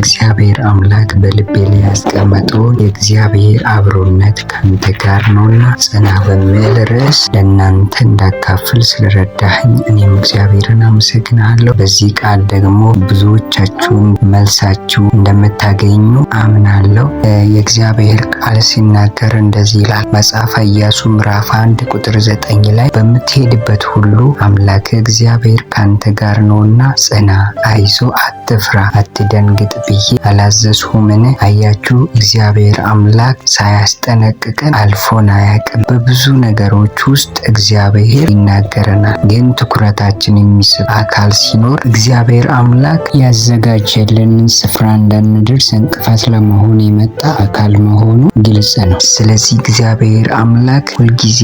እግዚአብሔር አምላክ በልቤ ላይ ያስቀመጠውን የእግዚአብሔር አብሮነት ካንተ ጋር ነውና ጽና በሚል ርዕስ ለእናንተ እንዳካፍል ስለረዳኸኝ እኔም እግዚአብሔርን አመሰግናለሁ። በዚህ ቃል ደግሞ ብዙዎቻችሁን መልሳችሁ እንደምታገኙ አምናለሁ። የእግዚአብሔር ቃል ሲናገር እንደዚህ ይላል። መጽሐፈ ኢያሱ ምዕራፍ 1 ቁጥር 9 ላይ በምትሄድበት ሁሉ አምላክ እግዚአብሔር ካንተ ጋር ነውና ጽና፣ አይዞ፣ አትፍራ፣ አትደንግጥ ብዬ አላዘዝሁምን? አያችሁ፣ እግዚአብሔር አምላክ ሳያስጠነቅቀን አልፎን አያውቅም። በብዙ ነገሮች ውስጥ እግዚአብሔር ይናገረናል። ግን ትኩረታችን የሚስብ አካል ሲኖር እግዚአብሔር አምላክ ያዘጋጀልንን ስፍራ እንዳንደርስ እንቅፋት ለመሆን የመጣ አካል መሆኑ ግልጽ ነው። ስለዚህ እግዚአብሔር አምላክ ሁልጊዜ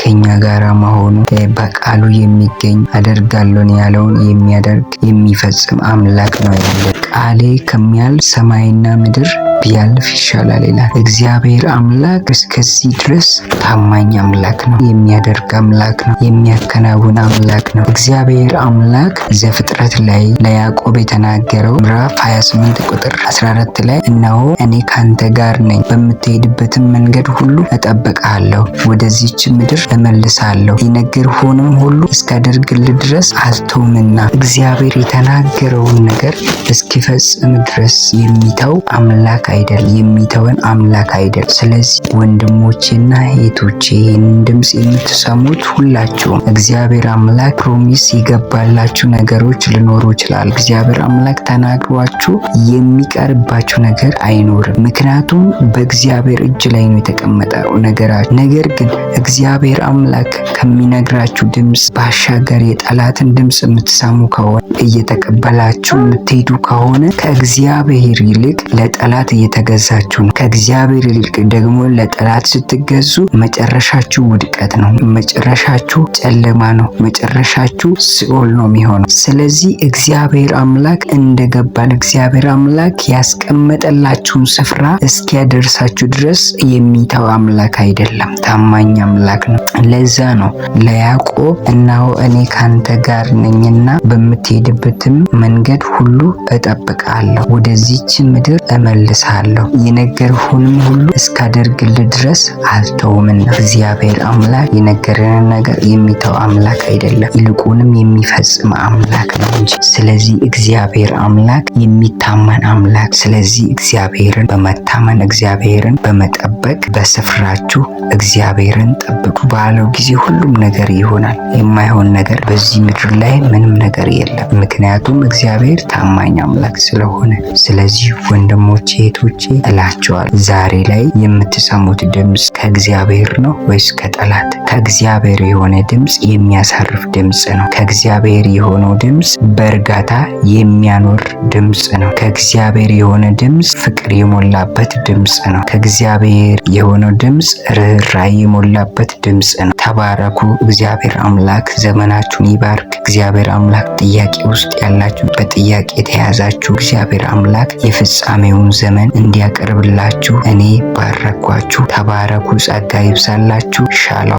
ከኛ ጋር መሆኑ፣ በቃሉ የሚገኝ፣ አደርጋለሁ ያለውን የሚያደርግ፣ የሚፈጽም አምላክ ነው ያለ። ቃሌ ከሚያልፍ ሰማይና ምድር ቢያልፍ ይሻላል ይላል። እግዚአብሔር አምላክ እስከዚህ ድረስ ታማኝ አምላክ ነው። የሚያደርግ አምላክ ነው። የሚያከናውን አምላክ ነው። እግዚአብሔር አምላክ ዘፍጥረት ላይ ለያዕቆብ የተናገረው ምዕራፍ 28 ቁጥር 14 ላይ እነሆ እኔ ካንተ ጋር ነኝ፣ በምትሄድበትም መንገድ ሁሉ እጠብቅሃለሁ፣ ወደዚች ምድር እመልሳለሁ፣ የነገርሁህንም ሁሉ እስካደርግልህ ድረስ አልተውምና። እግዚአብሔር የተናገረውን ነገር እስኪፈጽም ድረስ የሚተው አምላክ አይደል፣ የሚተወን አምላክ አይደል። ስለዚህ ወንድሞቼና እህቶቼ፣ ይህንን ድምፅ የምትሰሙት ሁላችሁም እግዚአብሔር አምላክ promise የገባላችሁ ነገሮች ሊኖሩ ይችላል። እግዚአብሔር አምላክ ተናግሯችሁ የሚቀርባችሁ ነገር አይኖርም። ምክንያቱም በእግዚአብሔር እጅ ላይ ነው የተቀመጠው ነገራችሁ። ነገር ግን እግዚአብሔር አምላክ ከሚነግራችሁ ድምፅ ባሻገር የጠላትን ድምፅ የምትሰሙ ከሆነ፣ እየተቀበላችሁ የምትሄዱ ከሆነ፣ ከእግዚአብሔር ይልቅ ለጠላት እየተገዛችሁ ነው። ከእግዚአብሔር ይልቅ ደግሞ ለጠላት ስትገዙ መጨረሻችሁ ውድቀት ነው። መጨረሻችሁ ጨለማ ነው። መጨረሻችሁ ሲኦል ነው የሚሆነው። ስለዚህ እግዚአብሔር አምላክ እንደገባን እግዚአብሔር አምላክ ያስቀመጠላችሁን ስፍራ እስኪያደርሳችሁ ድረስ የሚተው አምላክ አይደለም። ታማኝ አምላክ ነው። ለዛ ነው ለያዕቆብ እነሆ እኔ ካንተ ጋር ነኝና በምትሄድበትም መንገድ ሁሉ እጠብቅሃለሁ፣ ወደዚች ምድር እመልስሃለሁ፣ የነገርሁንም ሁሉ እስካደርግልህ ድረስ አልተውምና። እግዚአብሔር አምላክ የነገረንን ነገር የሚተው አምላክ አይደለም፣ ይልቁንም የሚፈጽም አምላክ ነው እንጂ። ስለዚህ እግዚአብሔር አምላክ የሚታመን አምላክ። ስለዚህ እግዚአብሔርን በመታመን፣ እግዚአብሔርን በመጠበቅ በስፍራችሁ እግዚአብሔርን ጠብቁ ባለው ጊዜ ሁሉም ነገር ይሆናል። የማይሆን ነገር በዚህ ምድር ላይ ምንም ነገር የለም። ምክንያቱም እግዚአብሔር ታማኝ አምላክ ስለሆነ። ስለዚህ ወንድሞቼ፣ እህቶቼ እላችኋለሁ፣ ዛሬ ላይ የምትሰሙት ድምፅ ከእግዚአብሔር ነው ወይስ ከጠላት? ከእግዚአብሔር የሆነ ድምፅ የሚያሳርፍ ድምፅ ነው። ከእግዚአብሔር የሆነው ድምፅ በእርጋታ የሚያኖር ድምፅ ነው። ከእግዚአብሔር የሆነ ድምፅ ፍቅር የሞላበት ድምፅ ነው። ከእግዚአብሔር የሆነው ድምፅ ርኅራኄ የሞላበት ድምፅ ነው። ተባረኩ። እግዚአብሔር አምላክ ዘመናችሁን ይባርክ። እግዚአብሔር አምላክ ጥያቄ ውስጥ ያላችሁ፣ በጥያቄ የተያዛችሁ፣ እግዚአብሔር አምላክ የፍጻሜውን ዘመን እንዲያቀርብላችሁ እኔ ባረኳችሁ። ተባረኩ። ጸጋ ይብዛላችሁ። ሻሎም።